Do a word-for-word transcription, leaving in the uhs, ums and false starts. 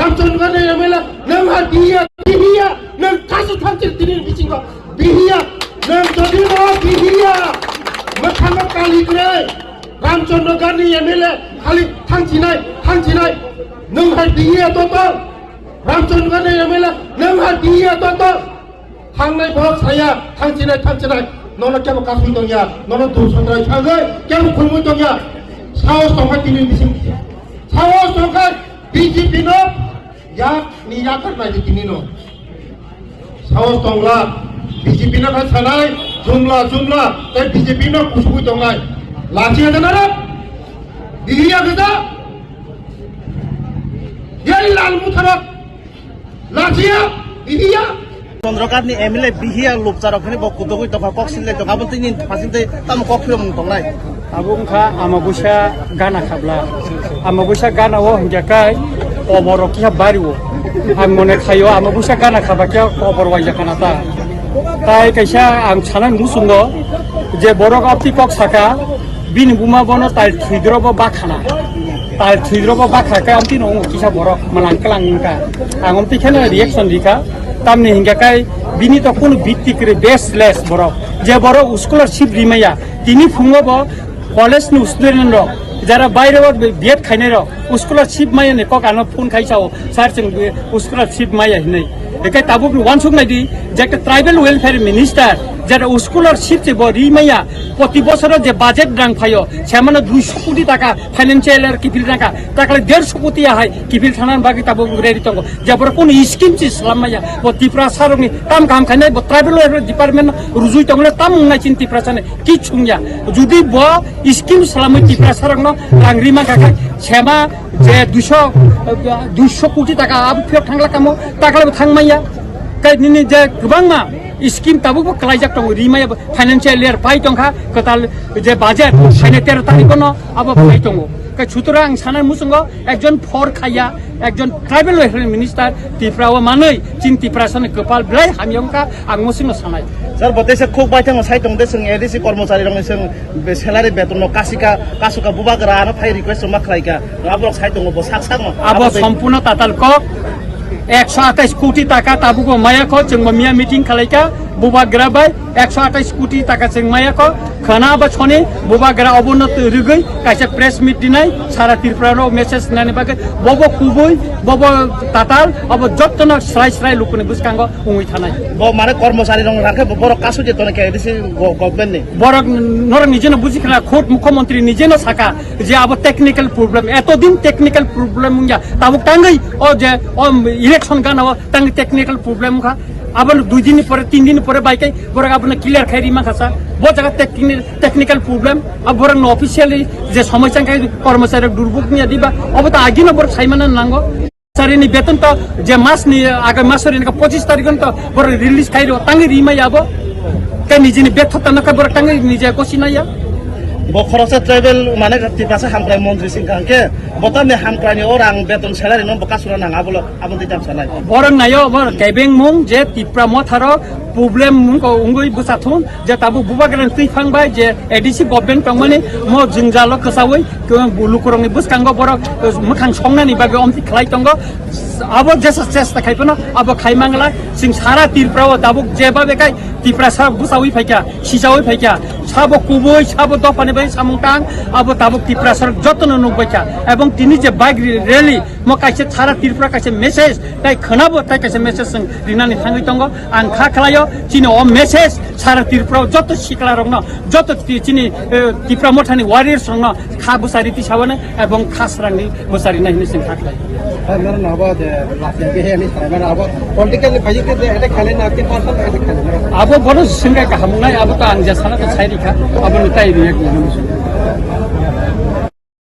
Ramchandra ni M L A, nwng ha bihiya, bihiya, nwng kasu thamchi tini bisingo bihiya, nwng jodi no bihiya, mwkhang no kali kwrwi, Ramchandra ni M L A khali thangchinai, thangchinai, nwng ha bihiya toto, Ramchandra ni M L A, nwng ha bihiya toto. Thangnai borok saya, thangchinai, thangchinai. Nono kebo kasui tongya, nono dusondrai thangwi kebo khulumui tongya. Saos tongkha tini bising. Saos tongkha B J P no yak ni yakar nai di tini no. Saos tongla B J P no kha sanai, jumla, jumla, tei B J P no kusugui tongnai. Lachi ya dana rok. Bihiya geda. Yari lal mutharok. Lachiya, bihiya. Chandrakant ni M L A bihiya lupcharok hwnwi bo kudugwi tongkha, kok silai tongkha, abo tini phasin tei tamo kok philomung tongnai. Abo wngkha Amabusa gana khabla. Amabusa gana o hwnkhe kai koborok kisa bari o. Ang mone khaio Amabusa gana khaba khe kobor waijak kana ta. Tai kaisa ang sanani muchungo je borok abti kok saka, bini buma bono tai thwidrobo bakhana. Tai thwidrobo bakha khe amtwi no kisa borok malang klang wngkha. Ang amtwi kheno reaction rikha. Tamni hingkha kai bini to kunu bitti kwrwi baseless borok. Je borok scholarship rimaya. Tini phungo bo college ni student rok jara baire o B Ed khainai rok scholarship maya ni kok ano phone khai sao sir chwng scholarship maya hinwi. Ekai tabuk ni wansuk nai di je ekta tribal welfare minister jara scholarship se bo rimaya. Proti bosoro je budget rang phaio, semano duiso koti taka financial year kiphil rangkha, takle derso koti ahai kiphil thana bagwi tabuk ready tongo. Je borok kono scheme se slam maya, bo Tiprasa rokni tam kaham khainai, bo tribal welfare department rujui tongole tam wngnai chin Tiprasa ni kichung ya. Judi bo scheme slamwi Tiprasa rokno rang ri mankha khe, sema je duiso, duiso koti taka abo phiyok thangla kamo, takle bo thang maya. Kai nini je kwbangma scheme tabukbo kwlaijak tongo, rimaya bo financial year pai tongkha, kwtal je budget phainai tero tarikh no abo pai tongo. Kai sutorang ang sanai muchungo ekjon phor khaiya, ekjon tribal welfare minister Tripura o manwi chin Tiprasa ni kwpal belai hamya wngkha, ang muchungno sanai. Sir, bo teisa khuk bai thangno sai tong de, chwng A D C kormochari rokni chwng be salary beton no kasika, kasuka bubagra ano phai request ma khlaika. Aborok sai tongo bo sak sak no. Abo abo tei sompurno tatal kok. Ekso atais koti taka tabugo maya kho, chwng bo miya meeting khalaika, bubagra bai ekso atais koti taka chwng maya kho. Khana ba soni bubagra obono rwgwi kaisa press meet dinai, sara Tripura no message nani bagwi bobo kubui, bobo tatal, abo jottono srai srai lukuni bwskango ungwi thanai. Bo mane kormochari rok rangkhe bo borok kasu je tono K D C go-, government ni. Borok norok nijeno buji khna, khud mukhyamantri nijeno saka je abo technical problem, eto din technical problem wngya. Tabuk tangwi o je o election gana o tangwi technical problem wngkha. Abono dui din ni pore, tin din ni pore bai kai borok abono clear khai ri mankha sa. Bo jaga techni-, technical problem, abo borok no officially je somoi chang khai kormochari rok durbuk niya diba, obo ta agino borok saimana nango. Sarini beton to je mas ni aga mas rini ka pochis tarikh to bor release khai ro tangi ri mai abo. Ke niji ni betho tano ka bor tangi niji ko sinaya. Bo khoroksa tribal mane Tiprasa hamkrai montri sing kang ke bo tamni hamkrai ni orang beton salary no bo kasura nang abo lo abo di tam sanai. Borok nayo bor kebeng mung je Tipra motharo problem mung ko ungui bwsa thun je tabuk bubagra twi phang bai je A D C government tongmani mo jwngjalo kwsaui lukurokni bwskango borok mwkhang songnani bagwi omtwi khlai tongo. Abo jesa chesta khai phano abo khai mangla. Chwng sara Tripura o tabuk jeba bekai Tiprasa bwsaui phaikha, sijaui phaikha, sabo kubui, sabo dophani bai samung tang, abo tabuk Tiprasa jotono nukbaikha. Ebong tini je bike rally mo kaisa sara Tripura kaisa message tai khwnabo tai kaisa message chwng rinani thangwi tongo. Ang kha khlaio chini o message sara Tripura o joto sikla rokno, joto ti-, chini, eh, Tipra mothani warriors rokno kha bwsari tisabana ebong kha srangni bwsari nai hinwi chwng kha khlai. Sir, noro nabo je last year ke ani sir, noro abo political ni phaji ke attack khalai na, ke personal attack khalai na. Abo bono singkai kaham nai, abo to ang jasana to sai rikha, abo ni tai riya kini.